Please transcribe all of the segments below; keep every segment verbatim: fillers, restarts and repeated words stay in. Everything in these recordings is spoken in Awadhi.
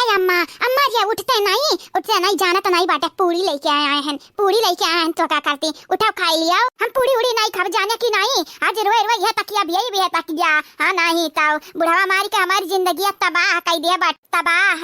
अरे अम्मा, अम्मा रे, उठते नहीं, उठते नहीं, जानत नहीं बाटे, पूड़ी लइके आए हैं, पूड़ी लइके आए हैं, तो का करती, उठाओ खाई लियाओ। हम पूड़ी उड़ी नहीं खाब, जाने की नहीं, आज रोए रोए यह तकिया भी, यही भी है तकिया। हाँ, नहीं तो बुढ़वा मारी के हमारी जिंदगी तबाह कइ दिया बाटे, तबाह।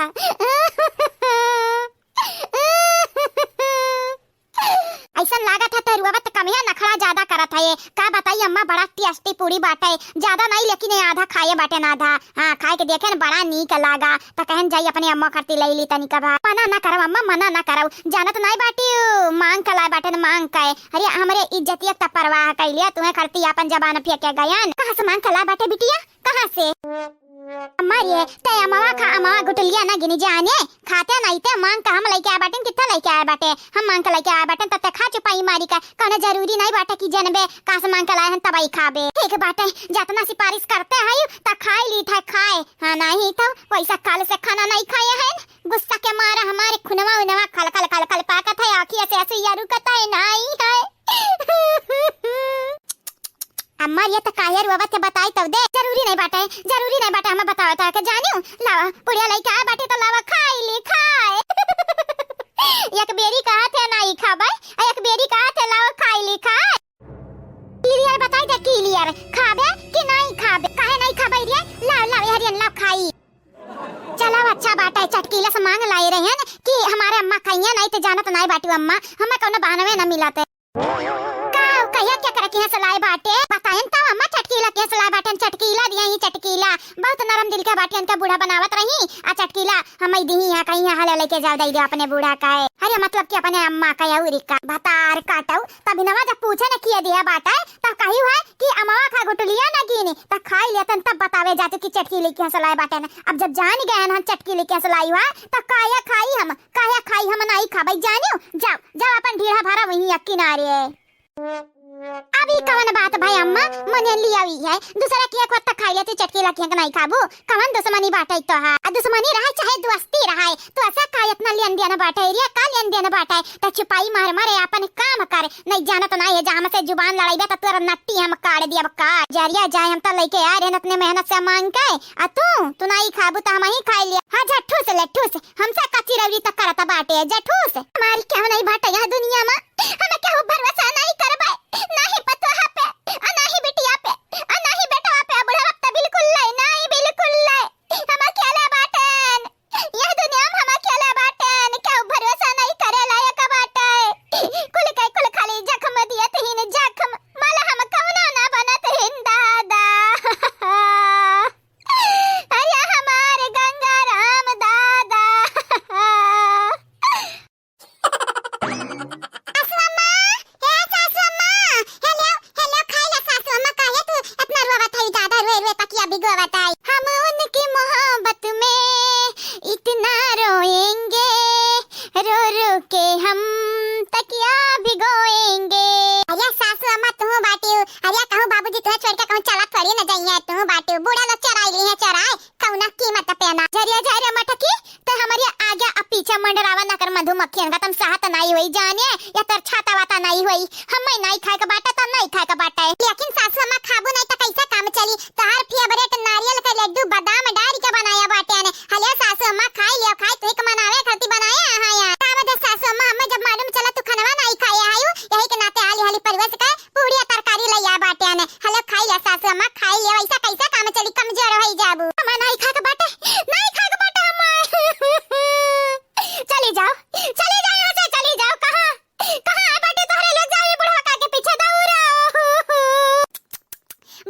अइसन लागत है तरुआ त कमिया नखड़ा ज्यादा करत है। का बताई अम्मा, बड़ा tasty पूड़ी बाटे, ज्यादा नहीं लेकिन ये आधा खाए बाटे ना आधा। हाँ, खाए के देखे न बड़ा नीक लागा, त कहन जाई अपने अम्मा खरती लई ली तनी कबा। मना ना करब अम्मा, मना ना करब, जानत नहीं बाटी उ मांग के लाए बाटे न मांग के। अरे हमरे इज्जतिया त परवाह कइलिया, तुहे खरती आपन जबान फेंके गयन। कहाँ से मांग के लाए बाटे बिटिया? कहाँ से? अम्मा रे, ते अमवा खा, अमवा गुटलिया ना गिनी जाने, खाते नहीं ते मांग के हम लइके आए बाटेन, कितना लइके आए बाटे, हम मांग के लइके आए बाटेन, तब ते खा चुपाई मारी का, कौनो जरूरी नहीं बाटे कि जनबे, कहाँ से मांग के लाए हैं तबई खाबे। ठीक बाटे, जतना सिफारिश करते हैं त खाए ली था खाए, हाँ नहीं तो वैसा काल से खाना नहीं खाए हैं, गुस्सा के मारा हमारे खुनवा उनवा खल खल खल खल पाकत है, आँखिया से ऐसे या रुकत है नहीं है। अम्मा, ये त काहे रोवत है, बताई तब दे। जरूरी नहीं बाटे, जरूरी नहीं बाटे, हमें बतावे तो के जानियो। लावा, पुड़िया लइके आए बाटे तो लावा, खाई ली, खाए। एक बेरी कहा थे नहीं खाबे, आ एक बेरी कहा थे लावा, खाई ली, खाए। Clear बताई दे, clear। खाबे कि नहीं खाबे? काहे नहीं खाबे रे? लाव, लाव, यार, लाव, खाई। चलो, अच्छा बाटे, चटकीला से मांग लाए रहे हैं कि हमारे अम्मा खाइए, नहीं तो जानत नहीं बाटू अम्मा, हमें कौनो बहानवे न मिलत। का कहिया केकरा किहाँ से लाए बाटे? बताइन त अम्मा, चटकीला किहाँ से लाए बाटेन, चटकीला दिया ही चटकीला। बहुत नरम दिल के बाटे, इनका बूढ़ा बनावत रही, आ चटकीला हम ही दिही है, कहीं यहाँ ले लेके जाओ, दे दे अपने बूढ़ा का है। अरे मतलब कि अपने अम्मा का है, उरी का भतार काटऊ। तब नवा जब पूछे न किए दिया बाटे, तब कही है कि अम्मा खा गुटलिया न गिनी, तब खाई लेतन, तब बतावे जाते कि चटकीला किहाँ से लाए बाटेन। अब जब जान गए हैं चटकीला किहाँ से लाई हुआ, तब काया खाई हम, काया खाई हम नहीं खाबे जानियो। जाओ, जाओ अपन ढीढ़ा भरा वहीं एक किनारे। अब ई कवन बात भाई अम्मा, मने लियावी है, दूसरा किहाँ को त खाई लेती, चटकीला किहाँ के नहीं खाबू, कवन दुश्मनी बाटे तो है? आ दुश्मनी रहे चाहे दोस्ती रहे, तो ऐसा का इतना लेन देन बाटे रे, का लेन देन बाटे? त चुपाई मार मारे अपन काम कर, नहीं जानत नहीं है, जहाँ से जुबान लड़ाई बे त तोरा नट्टी हम काट दिया, अब काट। जरिया जाए हम त लेके आ रहे इतने मेहनत से मांग के, आ तू, तू नहीं खाबू त हम ही खाई लिया। हाँ, जा ठूस ले, ठूस, हमसे कच्ची रौरी तक करत बाटे, जा ठूस। हमारी क्यों नहीं बाटे यहाँ दुनिया में, हमें केहू भरोसा नहीं करबे, नाही पतोहा पे, आ नाही बिटिया पे, आ नाही बेटवा पे, बुढ़वा पे बिल्कुल ले, नाही बिल्कुल ले। हम अकेले बाटेन, यह दुनिया में हम अकेले बाटेन, केहू भरोसा नहीं करे लायक बाटे। कुल के कुल खाली जख्म दियत हीन, जख्म, मलहम कौनो ना बनत हीन दादा। अरे हमारे गंगा राम दादा। सासू अम्मा, हे सासू अम्मा, हेलो, हेलो, खाई ला सासू अम्मा, काहे तू इतना रोवत है दादा, रोए रोए तकिया भिगोवत है? हम उनकी मोहब्बत में इतना रोएंगे, रो रो के हम तकिया भिगोएंगे। अरे सासू अम्मा तू बाटी, अरे कहूँ बाबूजी तुहे छोड़ के कहूँ चला थोड़ी न जाइए, तू बाटी, बूढ़ा लोग चराई ली है चराए, कौना कीमत पे ना। जरिया जा रे मटकी, ते हमरे आगे आ पीछे मंडरावा ना कर मधुमक्खियन का, तम सहत नाई होई जाने, या तर छाता वाता नाई होई। हमें नाई खाए के बाटे त नाई खाए के बाटे। लेकिन सासू अम्मा खाबू नाई त कैसे काम चली? तहार favourite नारियल के लड्डू बादाम डाल के बनाया बाटे ने। हले सासू अम्मा खाई लियो, खाई तुही के मनावे खातिर बनाया है यार। काम दे सासू अम्मा, हमें जब मालूम चला तू खनवा नाई खाए आयु, यही के नाते हाली हाली परिवेश के पूड़िया तरकारी लइया बाटे ने। हले खाई लिया सासू अम्मा, खाई लिया। वैसा कैसे काम चली, कमजोर होई जाबू। हमें नाई खाए के बाटे, नाई खाए के बाटे हमें। चली जाओ, चली जाओ यहाँ से, चली जाओ। कहाँ, कहाँ है बाटे तोहरे लोग? जाओ ये बुढ़वा का के पीछे दौड़ो।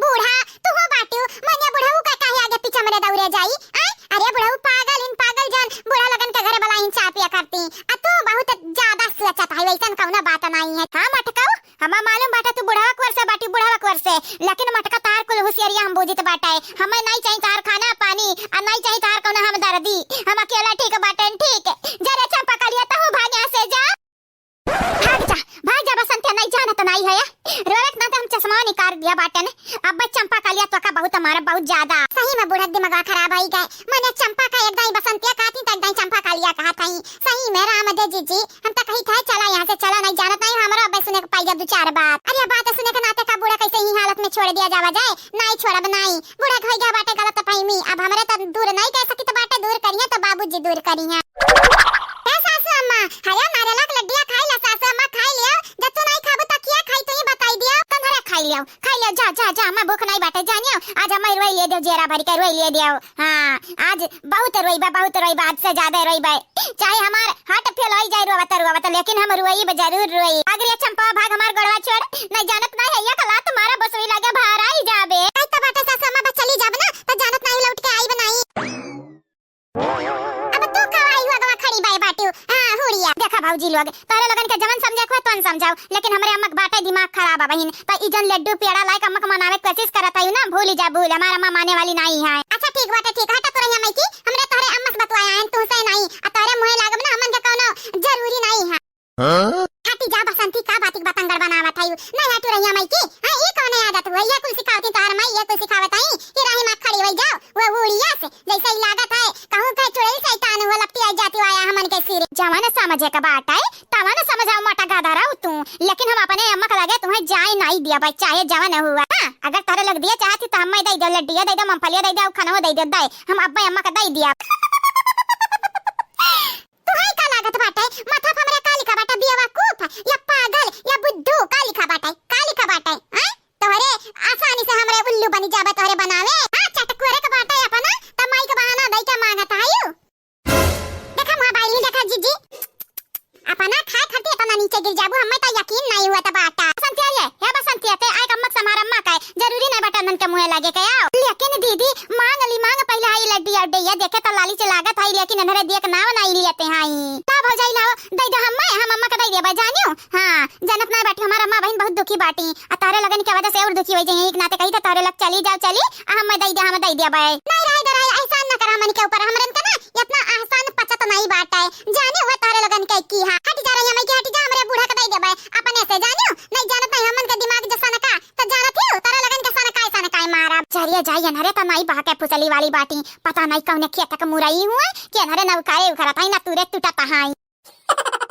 बूढ़ा, तू हो बाटू, मने बुढ़ऊ का काहे आगे पीछे मरे दौड़े जाई? आय? अरे बुढ़ऊ पागल इन पागल जान, बूढ़ा लोगन के घरे बला इन चाय पिया करती। आ तू बहुत ज्यादा सोचत है, वैसन कौनो बात नहीं है। हाँ मटकऊ, हमा मालूम बाटे तू बुढ़वा कुंवर से बाटी, बुढ़वा कुंवर से, लेकिन मटका तार कुल होशियारिया हम बूझित बाटे। हमें नहीं चाहिए तार खाना पानी, आ नहीं चाहिए तार कौनो हमदर्दी। हम अकेला ठीक बाटे, ठीक। जा रे चंपा कलिया, तहू भाग यहाँ से जा। भाग जा, भाग जा बसंतिया, नहीं जानत नहीं है। रोवे के नाते हम चश्मा निकाल दिया बाटे ने। अब चंपा कलिया तो का बहुत हमारा बहुत ज्यादा। सही में बूढ़ा दिमाग खराब होई गए। मने चंपा का एक दाई बसंतिया कहती त एक दाई चंपा कलिया कहत हई। सही में राम दे जीजी, हम तो कही थे चला यहाँ से चला, नहीं जानत नहीं, हमरो अब सुने के पाई दू चार बात। अरे बात सुने के नाते का बूढ़ा कैसे ही हालत में छोड़ दिया जावा जाए? नहीं छोड़ब नहीं। बूढ़ा होई गया बाटे गलत फहमी, अब हमरे तो दूर नहीं कह सकी तो बाटे, दूर करिए तो बाबूजी। दूर करिहैं। ए सासू अम्मा, हयो नारियला के लड्डिया खाई ला सासू अम्मा, खाई लियो। जब तू नाहीं खाबू त किया खाई, तू ही बताई दियो। तन्हरे खाई लियो, खाई लियो, जा, जा, जा, अम्मा भूख नाहीं बाटे, जानियो। आज अम्मा रोई लिए देव, जेरा भरी के रोई लिए देव। हाँ, आज बहुत रोईबा, बहुत रोईबा, आज से ज्यादा रोईबा। चाहे हमार heart fail होई जाए रोवत रोवत, लेकिन हम रोईब, जरूर रोईब। अगर ये चंपवा भाग हमार गोड़वा छोड़, नाहीं जानत नाहीं है, एक लात मारा बसोई लागे भार आई जाबे। आई तो बाटे सासू अम्मा, बस चली जाब ना, तो जानत नाहीं लौट के आईब नाहीं। अब तू का आई हुआ गवा खड़ी बाय बाटियो। हाँ, हुड़िया। देखा भौजी लोग, तोहरे लोगन के जवन समझे को तवन समझाओ, लेकिन हमरे अम्मा के बाटे दिमाग खराब है बहिन। तो ई जन लड्डू पेड़ा लाइके अम्मा के मनावे के कोशिश करत है ना, भूल जा भूल, हमार अम्मा माने वाली नाहीं है। अच्छा ठीक बाटे, ठीक है, हटा तोरे यहाँ माई की, हमरे तोहरे अम्मा से बतवाया है, तुमसे नाहीं, आ तोहरे मुँहे लागब ना, हमन के कौनो जरूरी नाहीं है। हाँ? हटी जा बसंती, का बातिक बतंगड़ बनावत है? नाहीं हटू रहिया माई की। हाँ, ये कौन आदत हुआ? ये कुल सिखावती तोहर माई, ये कुल सिखावत है कि राही माँ खड़ी होई जाओ, वो उड़िया से, जैसे ही लागत है, कहूँ कहे चुड़ैल शैतान हुआ, लपटी आई जाती आया हमन के सिरे। जवन समझे के बात है, तवन समझाओ मोटा गाधा रहो तू, लेकिन हम अपने अम्मा के लगे तुम्हें जाए नाहीं दिया भाई, चाहे जवन हुआ। हाँ, अगर तोहरे लोग दिया चाहती तो हमें दे दो, लड्डिया दे दो, मूंगफलिया दे दो, खनवा दे दो, दे, हम अब्बे अम्मा के दे दिया। तुहई का लागत बाटे? माथा पे हमरे का लिखा बाटे? बेवकूफ या पागल या बुद्धू का लिखा बाटे? का लिखा बाटे? हैं? तोहरे आसानी से हमरे उल्लू बनी जाबे तोहरे बनावे। हाँ, चटकुरे के बाटे अपना, त माई के बहाना दई के मांगत आयु। देखा मोबाइल ही देखा जीजी, अपना खाए खातिर इतना नीचे गिर जाबू, हमें तो यकीन नहीं हुआ त बाटा। बसंतिया ये, हे बसंतिया, ते आए कम्मक समार अम्मा का है, जरूरी नहीं बाटे उन्हन के मुँहे लगे के आओ। लेकिन दीदी, मांग ली मांग, पहले हाई लड्डी अड्डे, ये देखे तो लाली से लागत हाई, लेकिन इन्हरे दिए के नाव नहीं लियते हाई। का भौजाई लाओ, दे दो हमें, हम अम्मा का दे देबे जानियो। हाँ, जनत ना बाटी, हमार अम्मा बहिन बहुत दुखी बाटी, आ तोहरे लगन के वजह से और दुखी हो जाइए। एक नाते कही तो तोहरे लग चली जाओ, चली, आ हम दे दे, हम दे देबे। नहीं रहे दे रहे, एहसान न कर हमन के ऊपर, हमरन का ना इतना एहसान पचत नहीं बाटे। जाने हुआ तोहरे लगन के की हा। हट जा रही हमें कि हट जा, हमरे बूढ़ा के दे देबे अपने से, जानियो। नहीं जानत नहीं हमन के दिमाग जैसा न का, तो जानत ही तोहरे लगन के सन काय सन काय मारब। चलिए जाइए न रे, तो नहीं बहके फुसली वाली बाटी, पता नहीं कौने खेत के मुरई हुए कि अनहरे न उकारे उखरत है, न तूरे टूटत है।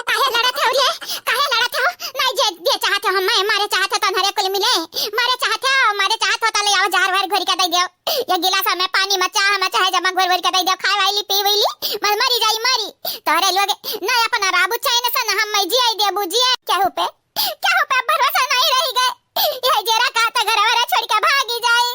काहे लड़त हो रे? काहे लड़त हो? नहीं जे, जे चाहत हो, हमें मारे चाहत हो तो अनहरे कुल मिले। मारे चाहत हो, मारे चाहत हो तो ले आओ जहर वहर घोर के दे दो। ये गिलास में पानी में चाह में चाहे जमा घोर घोर के दे दो। खाए वाली, पी वाली, मर, मरी जाई मरी। तोहरे लोग ना अपना राबू चैन से ना हम मैं जिए देबू जिए। केहू पे, केहू पे भरोसा नहीं रही गए। ये जेरा का तो घर वाला छोड़ के भागी जाई।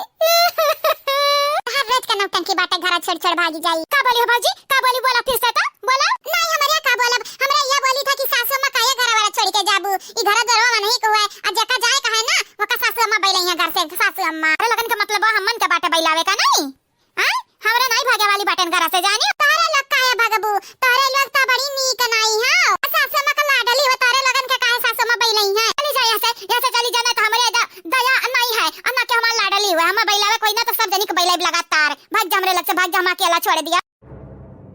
हर रोज का नौटंकी बाटे, घर छोड़ छोड़ भागी जाई। का बोली हो भौजी? का बोली? बोला फिर से तो बोला। नहीं, हमरे का बोलब? हमरे ये बोली था कि सासू माँ काहे घर वाला छोड़ के जाबू? ई घर द्वारवा नहीं को है। आ जेका जाए का है ना, ओका सासू अम्मा बैले यहाँ घर से, सासू अम्मा। अरे लगन के मतलब हमन के बाटे बैलावे का नहीं? आय? हमरा नहीं भागे वाली बाटन घरा से जानी। तोहरे लोग काहे भगबू? तोहरे लोग तो बड़ी नीक नाई हो। सासू माँ का लाडली हो, तोहरे लोगन के काहे सासू माँ बैलई है? चली जा यहाँ से, यहाँ से चली जा, ना तो हमरे द-, दया नहीं है, और ना के हमार लाडली हुआ। हम बैलावे कोई ना तो सब जनी के बैलाइब लगातार। भाग जा हमरे लग से, भाग जा, हम अकेला छोड़ दिया।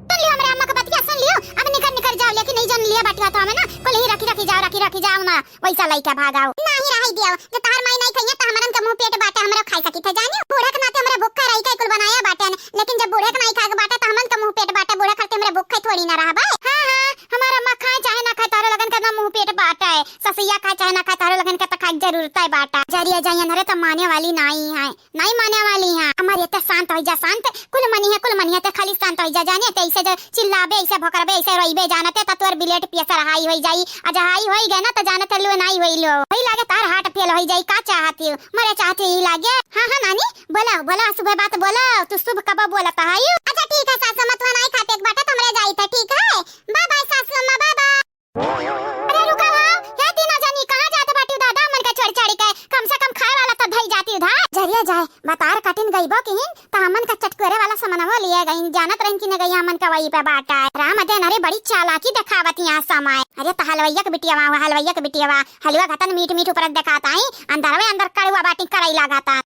सुन लियो हमरे अम्मा के बतिया, सुन लियो। अब निकर निकर जाओ, लेकिन नहीं जन लिया बाटी हाथ में ना, कुल ही रखी रखी जाओ, रखी रखी जाओ ना। वैसा लइका भागाओ। नाही रही दियो, जे तहार माई नाही खइहे त हमरन के मुंह पेट बाटे, हमरो खाई सकी थे जानी। बूढ़े के नाते हमरे भूखा रही के कुल बनाया बाटे, लेकिन जब बूढ़े के नाही खाए के बाटे त हमन के मुंह पेट बाटे, बूढ़े खाते हमरे भूखे थोड़ी ना रहबे। हाँ, हाँ, हमार अम्मा खाए चाहे ना खाए, तोहरे लगन के ना मुंह पेट बाटे। ससुइया खाए चाहे ना खाए, तोहरे लगन के त खाए के जरूरत है बाटे। जरिया जाइए अनहरे त माने वाली नाही है। नहीं माने वाली है। हमारे ते शांत हो जा, शांत। कुल मनी है, कुल मनी है, ते खाली शांत हो जा। जाने ते ऐसे जो चिल्लाबे, ऐसे भोकरबे, ऐसे रोइबे, जानते त तोर blood pressure high हो जाई। आ जा high हो गए ना, त जानते लो नहीं होई लो। होई लागे तार heart fail हो जाई। का चाहती हो? मरे चाहती हो ई लागे? हाँ, हाँ, नानी, बोला, बोला, सुबह बात बोला। तू शुभ कब बोला त हाई? अच्छा, ठीक है, सासू मत वनाई खाते एक बाटे, त हमरे जाई थे, ठीक है? Bye bye, सासू अम्मा, bye bye। अरे रुका हो, हे तीनों जनी, कहाँ जात बाटी दादा? हमन के छोड़ छाड़ी के, कम से कम खाए वाला तो धई जाती उधार। जरिया जाए, बतार कटिन गईबो किहिन, त हमन का चटकोरे वाला समनवो लिए गईन, जानत रहिन कि न गई हमन का वही पे बाटा है। राम दे, अरे बड़ी चालाकी देखावत यहाँ समय। अरे त हलवैया के बिटियावा, हलवैया के बिटियावा, हलवा घतन मीठ मीठ ऊपर देखाता है, अंदरवे अंदर कड़ुआ बाटी करई लागता।